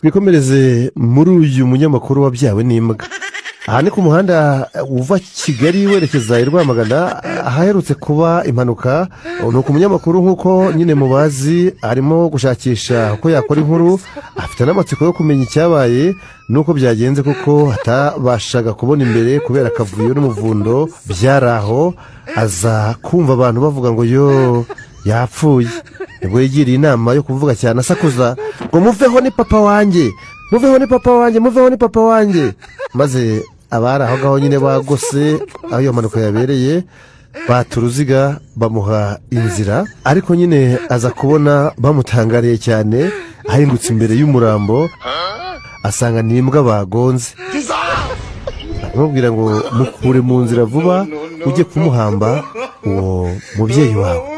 Twikomereze muri uyu munyamakuru wabyawe n'imbwa. Aha ni ku muhanda uva Kigali werekeza i Rwamagana, ahaherutse kuba impanuka. Ni uku munyamakuru nk'uko nyine mubazi arimo gushakisha uko yakora inkuru, afite n'amatsiko yo kumenya icyabaye nuko byagenze, kuko atabashaga kubona imbere kubera akavuyo n'umuvundo byari aho. Aza kumva abantu bavuga ngo yo yapfuye, nibwo yigiriye inama yo kuvuga cyane asakuza ngo muveho ni papa wanjye, muveho ni papa wanjye, muveho ni papa wanjye. Maze abari aho ngaho nyine bagose aho iyo mpanuka yabereye bata uruziga bamuha inzira, ariko nyine aza kubona bamutangariye cyane ahingutse imbere y'umurambo asanga ni imbwa bagonze. Aramubwira ngo mukure mu nzira vuba ujye kumuhamba uwo mubyeyi wawe.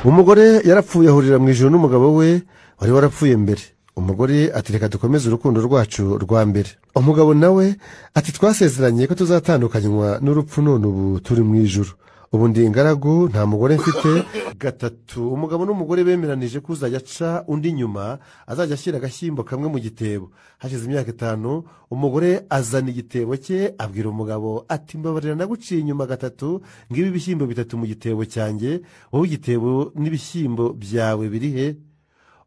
Umugore yarapfuye ahurira mu ijoro n'umugabo we wari warapfuye mbere. Umugore ati reka dukomeze urukundo rwacu rwa mbere. Umugabo nawe ati twasezeranye ko tuzatandukanywa n'urupfu, none ubu turi mu ijoro, ubu ndi ingaragu nta mugore mfite. Gatatu, umugabo n'umugore bemeranije ko uzajya aca undi nyuma azajya ashyira agashyimbo kamwe mu gitebo. Hashize imyaka 5 umugore azana igitebo cye abwira umugabo ati mbabarira naguciye inyuma gatatu, ngibi ibishyimbo 3 mu gitebo cyanjye, wowe igitebo n'ibishyimbo byawe biri he?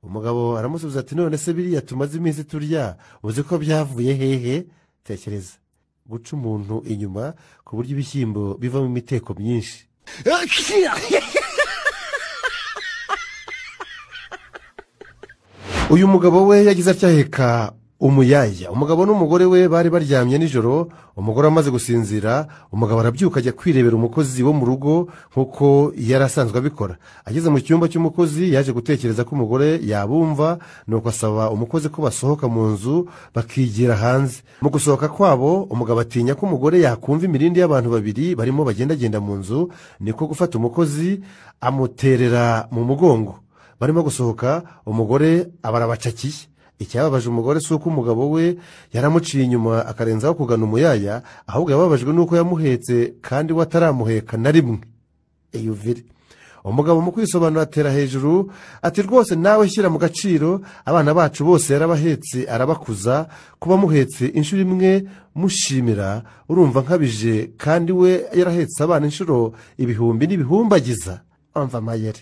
Umugabo aramusubiza ati none se biriya tumaze iminsi turya uzi ko byavuye hehe? Tekereza guca umuntu inyuma ku buryo ibishyimbo bivamo imiteko myinshi. Uyu mugabo we yagize acyaheka umuyaya. Umugabo n'umugore we bari baryamye nijoro, umugore amaze gusinzira, umugabo arabyuka ajya kwirebera umukozi wo mu rugo nk'uko yari asanzwe abikora. Ageze mu cyumba cy'umukozi yaje gutekereza ko umugore yabumva, nuko asaba umukozi ko basohoka mu nzu bakigira hanze. Mu gusohoka kwabo umugabo atinya ko umugore yakumva imirindi y'abantu babiri barimo bagendagenda mu nzu, niko gufata umukozi amuterera mu mugongo. Barimo gusohoka umugore abarabacakiye. Icyababaje umugore si uko umugabo we yaramuciye inyuma akarenzaho kugana umuyaya, ahubwo yababajwe nuko yamuhetse kandi we ataramuheka na rimwe. Eyuvire. Umugabo mu kwisobanura atera hejuru ati rwose nawe shyira mu gaciro, abana bacu bose yarabahetse arabakuza, kuba muhetse inshuro imwe mushimira urumva nkabije, kandi we yarahetse abana inshuro ibihumbi n'ibihumbagiza. Amva mayere.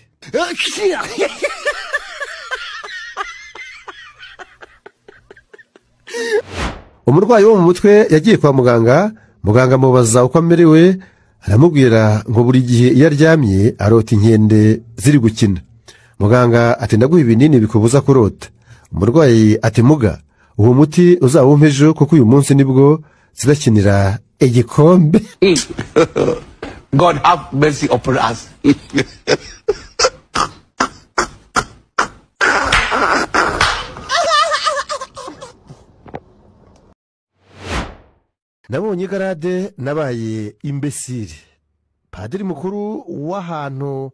Umurwayi wo mu mutwe yagiye kwa muganga, muganga amubaza uko amerewe, aramubwira ngo buri gihe iyo aryamye arota inkende ziri gukina. Muganga ati ndaguha ibinini bikubuza kurota. Umurwayi ati muga, uwo muti uzawumpe ejo kuko uyu munsi nibwo zidakinira igikombe. God have mercy upon us. Nabonye igarade nabaye imbesire. Padiri mukuru w'ahantu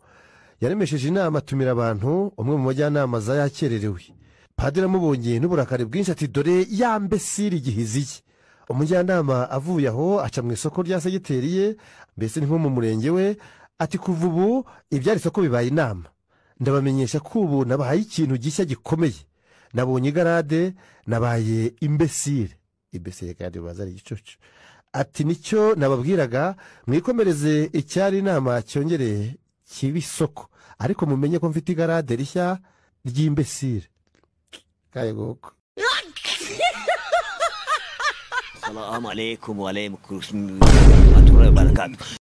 yaremesheje inama atumira abantu, umwe mu bajyanama za yakererewe. Padiri amubonye n'uburakari bwinshi ati dore ya mbesire igihiziye. Umujyanama avuye aho aca mu isoko rya segiteri ye, mbese ni nko mu murenge we, ati kuva ubu ibyari isoko bibaye inama. Ndabamenyesha ko ubu nabahaye ikintu gishya gikomeye. Nabonye igarade nabaye imbesire. Imbesire kandi baza ari igicucu. Ati nicyo nababwiraga, mwikomereze icyari inama cyongereye kibisoko, ariko mumenye ko mfite igarade rishya ry'imbesire. Kayegoko. Assalamu alaikum wa alaikum wa rahmatullahi wa barakatuh.